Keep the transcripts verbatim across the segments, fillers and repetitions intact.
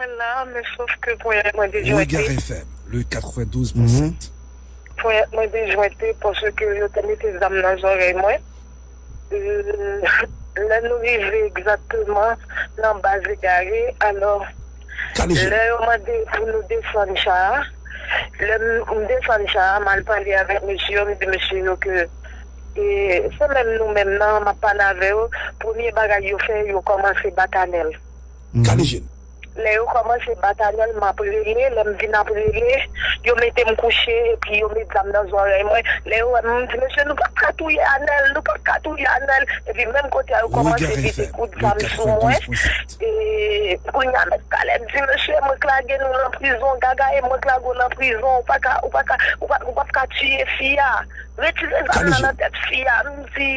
Mwen la, men sof ke ponyèt mwen dezwete. Regard F M, le quatre-vingt-douze point sept. Ponyèt mwen dezwete paske yo te mete zam nan zòrèy mwen. Euh, lè nou rive egzakteman nan baz egare, alò, lè yo mande pou nou desann cha a, lè m, m desann cha a, m al pale avèk mesye yo, m di mesye yo ke, e, se menm nou menm nan, m ap pale avè yo, premye bagay yo fè, yo kòmanse bat Anèl. Lè yo kòmanse bat Anèl, m ap rele. Lè m vin ap rele, yo mete m kouche, epi yo met zam nan zòrèy mwen. Lè yo wè m, m di, mesye, nou p ap ka touye Anèl, nou p ap ka touye Anèl. Epi menm kote a, yo kòmanse mete kout zam sou mwen. E kounye a, mèt Kalèb di, mesye, mwen k lage nou nan prizon, Gaga, e mwen k lage w nan prizon, ou pa ka, ou pa ka, ou pa, ou p ap ka tiye fi a. Retire zam nan nan tèt fi a. M di,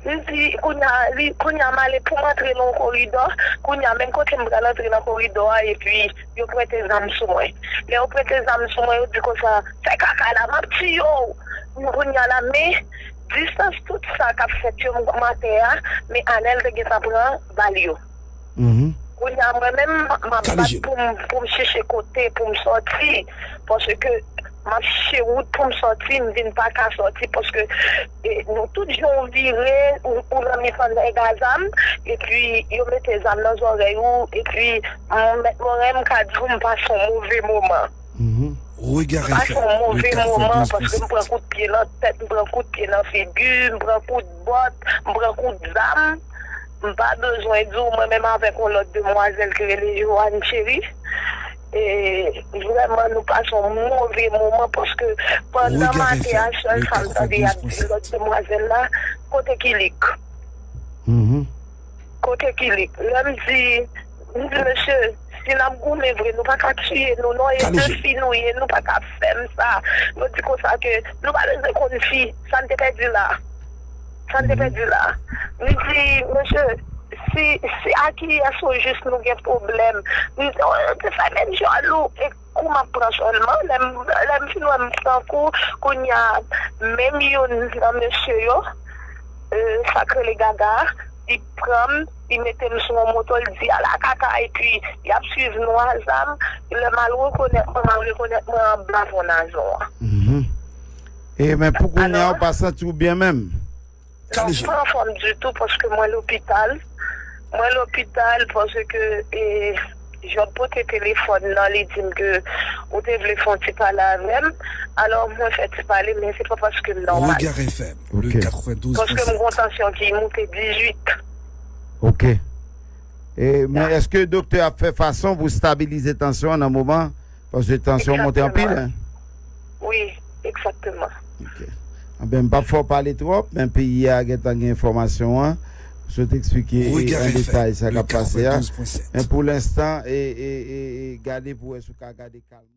m di, kounye a, li, kounye a, m ale pou m antre nan yon koridò. Kounye a, menm kote m pral antre nan koridò a, epi yo prete zam sou mwen. Lè yo prete zam sou mwen, yo di konsa, fè kaka la, m ap tiye w. Kounye a la, men, distans tout sa k ap fèt yo, m atè a, men Anèl te gentan pran bal yo. Kounye a, mwen menm, m ap bat pou m, pou m chèche kote, pou m sòti. Paske m ap chèche wout pou m sòti, m vin pa ka sòti. Paske, e, nou tout jan w vire, ou, ou nan mitan nèg a zam, epi yo mete zam nan zòrèy ou, epi, m, mèt Moren, m ka di w, m pase yon move moman. Regard F M, le quatre-vingt-douze point sept. M pase yon move moman, paske m pran kout pye nan tèt, m pran kout pye nan figi, m pran kout bòt, m pran kout zam. M pa bezwen di w, mwen menm avèk yon lòt demwazèl ki rele Joanne Chery. E vrèman, nou pase yon move moman paske pandan m atè a, sèl sa m tande y ap di lòt demwazèl la, kote Kilik? Kote Kilik? Lè m di, m di, mesye, si n ap goumen vre, nou pa ka tiye nou, non, e de fi nou ye, nou pa ka fè m sa. Yo di konsa ke nou pa bezwen konn fi, sa n te pèdi la. Sa n te pèdi la. M di, mesye, si, si a kiyès o jis nou gen pwoblèm? M di, oh, yo te fè menm jòl ou. E kou m ap pran sèlman, lè m, lè m fin wè m pran kou, kounye a, menm youn nan mesye yo, e, sa k rele Gaga, li pran m, li mete m sou yon moto, li di, "Ala kaka," epi y ap swiv nou a zam. Lè m al rekonèt mwen, m al rekonèt mwen anba fon nazon an. E, men pou kounye a, ou pa santi w byen menm? Non, m pa anfòm ditou paske mwen lopital. Mwen lopital paske, e, Job pote telefòn nan, li di m ke ou te vle fè yon ti pale avè m. Alò, mwen fè ti pale, men se pa paske m nòmal. Regard F M, le quatre-vingt-douze point sept. Paske m gon tansyon ki moute dizuit. Ok. E, men èske doktè ap fè fason pou stabilize tansyon an nan moman? Paske tansyon monte anpil, hein? Wi, egzakteman. Ok. Anben, m p ap fè w pale twòp, men peyi a gentan gen enfòmasyon an. Ou sot eksplike, e, an detay sa k ap pase a. Men pou lenstan, e, e, e, e, gade pou wè si w ka gade kalm.